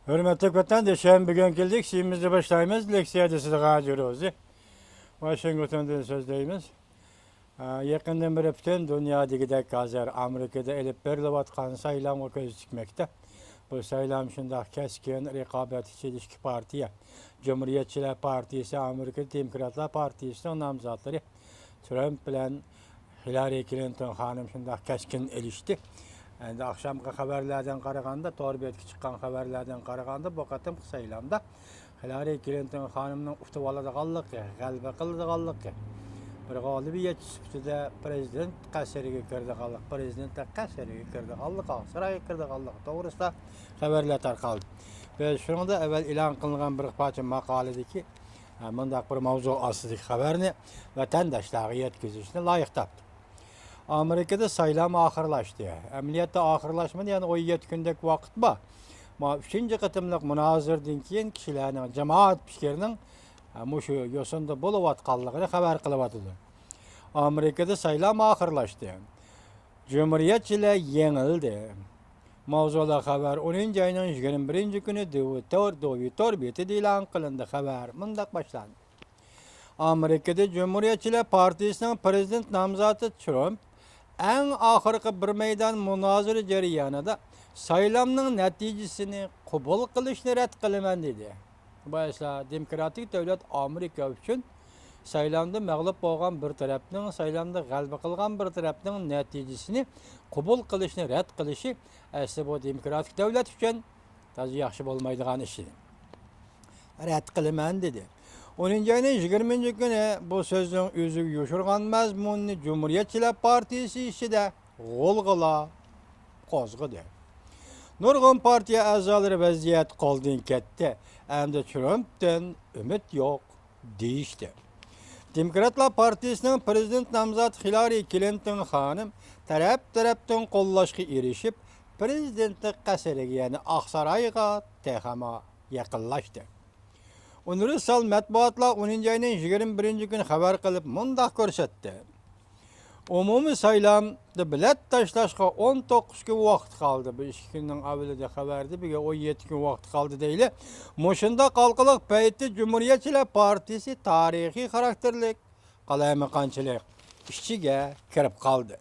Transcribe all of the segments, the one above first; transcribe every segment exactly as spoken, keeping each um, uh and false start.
ھۆرمەتلىك ۋەتەندىشىم، بۈگۈنكى لېكسىيەمىزنى باشلايمىز. لېكسىيە دېسىدىغان جۇروزى. ۋاشىنگتوندىن سۆزلەيمىز. ئە، يېقىندىن بېرى پۈتۈن دۇنيا دېگۈدەك ھازىر ئامېرىكىدا ئېلىپ بېرىلىۋاتقان سايلامغا كۆز تىكمەكتە. بۇ سايلام شۇنداق كەسكىن رىقابەت ئىچىدە ئىككى پارتىيە، جۇمھۇرىيەتچىلەر پارتىيىسى ئامېرىكىدا دېموكراتلار پارتىيىسىنىڭ نامزاتلىرى ترامپ بىلەن ھىلارى كلىنتون خانىم شۇنداق كەسكىن ئېلىشتى. ئەمدى ئاخشامقى خەۋەرلەردىن قارىغاندا، تور بېتىگە چىققان خەۋەرلەردىن قارىغاندا، بۇ قېتىمقى سايلامدا ھىلارى كلىنتون خانىمنىڭ ئۇتۇۋالىدىغانلىقى، غەلىبە قىلىدىغانلىقى، بىر غالىبىيەتچى سۈپىتىدە پىرېزىدېنت قەسرىگە كىرىدىغانلىق، پىرېزىدېنتلىق قەسرىگە كىرىدىغانلىق، ئاقسارايغا كىرىدىغانلىقى توغرىسىدا خەۋەرلەر تارقالدى. بىز شۇنىڭدا ئەۋۋەل ئېلان قىلىنغان بىر پارچە ماقالىدىكى، ئە، مۇنداق بىر ماۋزۇ ئاستىدىكى خەۋەرنى ۋەتەنداشلارغا يەتكۈزۈشنى لايىق تاپتۇق. ئامېرىكىدا سايلام ئاخىرلاشتى. ئەمەلىيەتتە ئاخىرلاشمىدى، يەنە ئون يەتتە كۈندەك ۋاقىت بار. مانا ئۈچىنچى قېتىملىق مۇنازىرىدىن كېيىن كىشىلەرنىڭ، جامائەت پىكرىنىڭ، ھە، مۇشۇ يوسۇندا بولۇۋاتقانلىقىنى خەۋەر قىلىۋاتىدۇ. ئامېرىكىدا سايلام ئاخىرلاشتى. جۇمھۇرىيەتچىلەر يېڭىلدى. ماۋزۇلۇق خەۋەر ئونىنچى ئاينىڭ يىگىرمە بىرىنچى كۈنى دوۋى تور، دوۋى تور بېتىدە ئېلان قىلىندى. خەۋەر مۇنداق باشلاندى. ئامېرىكىدا جۇمھۇرىيەتچىلەر پارتىيىسىنىڭ پىرېزىدېنت نامزاتى ترامپ ئەڭ ئاخىرقى بىر مەيدان مۇنازىرە جەريانىدا سايلامنىڭ نەتىجىسىنى قوبۇل قىلىشنى رەت قىلىمەن دېدى. بۇ ئەسلا دېموكراتىك دۆلەت ئامېرىكا ئۈچۈن سايلامدا مەغلۇپ بولغان بىر تەرەپنىڭ، سايلامدا غەلىبە قىلغان بىر تەرەپنىڭ نەتىجىسىنى قوبۇل قىلىشنى رەت قىلىشى ئەسلى بۇ دېموكراتىك دۆلەت ئۈچۈن تازا ياخشى بولمايدىغان ئىش ئىدى. رەت قىلىمەن دېدى. ئونىنچى ئاينىڭ يىگىرمىنچى كۈنى بۇ سۆزنىڭ ئۆزىگە يوشۇرغان مەزمۇنىنى جۇمھۇرىيەتچىلەر پارتىيىسى ئىچىدە غۇلغۇلا قوزغىدى. نۇرغۇن پارتىيە ئەزالىرى ۋەزىيەت قولدىن كەتتى، ئەمدى ترامپتىن ئۈمىد يوق دېيىشتى. دېموكراتلار پارتىيىسىنىڭ پىرېزىدېنت نامزاتى خىلارى كلىنتون خانىم تەرەپ-تەرەپتىن قوللاشقا ئېرىشىپ، پىرېزىدېنتلىق قەسرىگە، يەنى ئاقسارايغا تېخىمۇ يېقىنلاشتى. ئۇنىۋېرسال مەتبۇئاتلار ئونىنچى ئاينىڭ يىگىرمە بىرىنچى كۈنى خەۋەر قىلىپ مۇنداق كۆرسەتتى. ئومۇمىي سايلامدا بېلەت تاشلاشقا ئون توققۇز كۈن ۋاقىت قالدى. بۇ ئىككى كۈننىڭ ئەۋۋىلىدە خەۋەردە بۈگۈن ئون يەتتە كۈن ۋاقىت قالدى دەيلى. مۇشۇنداق ھالقىلىق پەيتتە جۇمھۇرىيەتچىلەر پارتىيىسى تارىخىي خاراكتېرلىك قالايمىقانچىلىق ئىچىگە كىرىپ قالدى.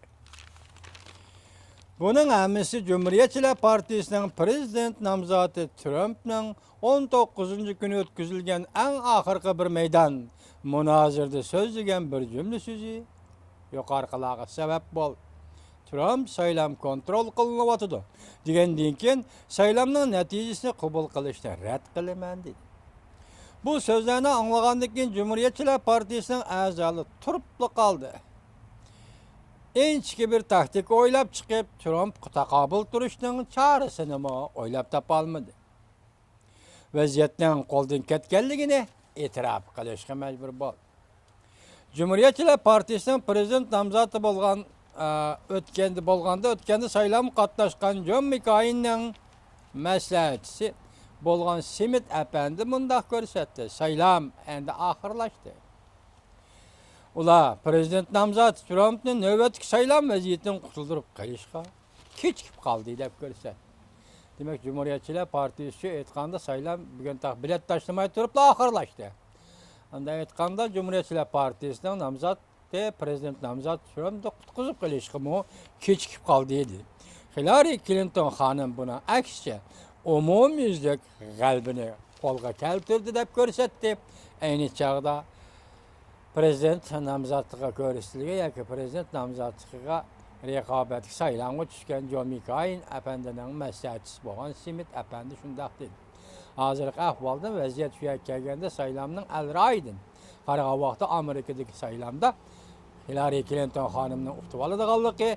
بۇنىڭ ھەممىسى جۇمھۇرىيەتچىلەر پارتىيىسىنىڭ پىرېزىدېنت نامزاتى ترامپنىڭ ئون توققۇزىنچى كۈنى ئۆتكۈزۈلگەن ئەڭ ئاخىرقى بىر مەيدان مۇنازىرىدە سۆزلىگەن بىر جۈملە سۆزى يۇقىرىقىلارغا سەۋەب بولدى. ترامپ سايلام كونترول قىلىنىۋاتىدۇ دېگەندىن كېيىن سايلامنىڭ نەتىجىسىنى قوبۇل قىلىشنى رەت قىلىمەن دېدى. بۇ سۆزلەرنى ئاڭلىغاندىن كېيىن جۇمھۇرىيەتچىلەر پارتىيىسىنىڭ ئەزالىرى تۇرۇپلا قالدى. ئىنچىكە بىر تاكتىكا ئويلاپ چىقىپ، ترامپقا تاقابىل تۇرۇشنىڭ چارىسىنىمۇ ئويلاپ تاپالمىدى. ۋەزىيەتنىڭ قولدىن كەتكەنلىكىنى ئېتىراپ قىلىشقا مەجبۇر بولدى. جۇمھۇرىيەتچىلەر پارتىيىسىنىڭ پىرېزىدېنت نامزاتى بولغان، ئە، ئۆتكەندە، بولغاندا ئۆتكەندە سايلامغا قاتناشقان جون مېككېيننىڭ مەسلىھەتچىسى بولغان سمىت ئەپەندى مۇنداق كۆرسەتتى: سايلام ئەمدى ئاخىرلاشتى. ئۇلار پىرېزىدېنت نامزاتى ترامپنى نۆۋەتتىكى سايلام ۋەزىيىتىدىن قۇتۇلدۇرۇپ قېلىشقا كېچىكىپ قالدى دەپ كۆرسەتتى. دېمەك، جۇمھۇرىيەتچىلەر پارتىيىسىچە ئېيتقاندا، سايلام بۈگۈن تاق بېلەت تاشلىماي تۇرۇپلا ئاخىرلاشتى. ئانداق ئېيتقاندا، جۇمھۇرىيەتچىلەر پارتىيىسىنىڭ نامزاتى، پىرېزىدېنت نامزاتى ترامپنى قۇتقۇزۇپ قېلىشقىمۇ كېچىكىپ قالدى دېدى. خىلارى كلىنتون خانىم بۇنىڭ ئەكسىچە، ئومۇميۈزلۈك غەلىبىنى قولغا كەلتۈردى دەپ كۆرسەتتى. ئەينى چاغدا پىرېزىدېنت نامزاتلىقىغا كۆرسىتىلگەن ياكى پىرېزىدېنت نامزاتلىقىغا رىقابەتلىك سايلامغا چۈشكەن جون مېككېين ئەپەندىنىڭ مەسلىھەتچىسى بولغان سمىت ئەپەندى شۇنداق دېدى: ھازىرقى ئەھۋالدىن، ۋەزىيەت شۇ يەرگە كەلگەندە، سايلامنىڭ ئەل رايىدىن قارىغان ۋاقىتتا ئامېرىكىدىكى سايلامدا خىلارى كلىنتون خانىمنىڭ ئۇتۇۋالىدىغانلىقى،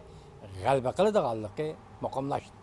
غەلىبە قىلىدىغانلىقى مۇقىملاشتى.